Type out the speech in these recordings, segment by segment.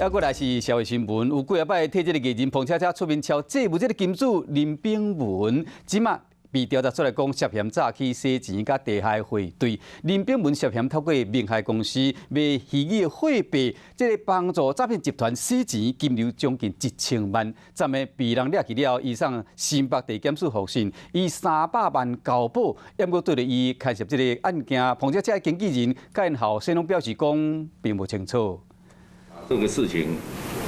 過來是社會新聞，有幾仔擺替這個藝人彭恰恰出面敲債務，這個金主林炳文，這馬被調查出來講涉嫌詐欺洗錢佮地下匯兌。林炳文涉嫌透過明海公司賣虛擬貨幣，這個幫助詐騙集團洗錢，金流將近1000萬。昨暝被人掠去了，移送新北地檢署複訊，以300萬交保。毋過對著伊牽涉這個案件，彭恰恰的經紀人佮𪜶後生攏表示講並無清楚。這個事情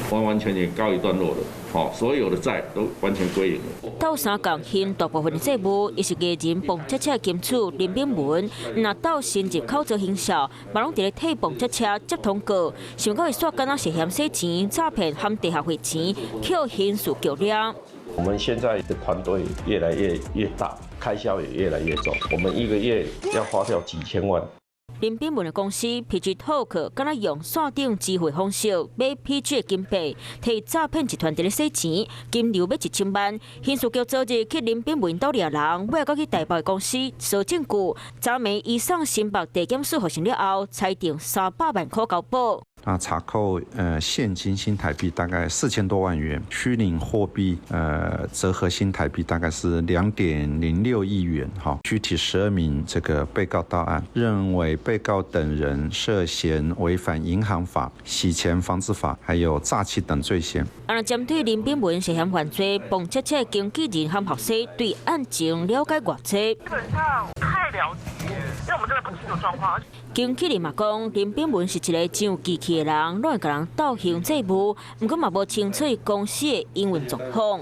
完完全全告一段落了，好，所有的債都完全歸零了。鬥相共還大部分的債務，伊是藝人彭恰恰的金主林炳文，若鬥深入口做行銷，嘛攏佇咧替彭恰恰接通告，想講伊煞敢若涉嫌洗錢、詐騙和地下匯錢，予刑事局掠。我們現在的團隊越來越大，開銷也越來越重，我們一個月要花掉幾千萬。林炳文的公司 PG Talk，敢若用線頂支付方式買 PG 的金幣，替詐騙集團佇咧洗錢，金流欲1000萬。刑事局昨日去林炳文兜掠人，尾仔閣去台北公司搜證據，昨暝移送新北地檢署複審了後，裁定300萬塊交保。啊，查扣現金新台幣大概4000多萬元，虛擬貨幣折合新台幣大概是2.06億元。哈，拘提12名這個被告到案，認為被告等人涉嫌違反銀行法、洗錢防治法，還有詐欺等罪嫌。啊，針對林炳文涉嫌犯罪，彭恰恰經紀人和學生對案情了解偌濟？基本上不太了解，因為我們真的不清楚狀況。經紀人嘛講，林炳文是一個真有義氣的人，攏會共人鬥還債務，毋過嘛無清楚公司的營運狀況。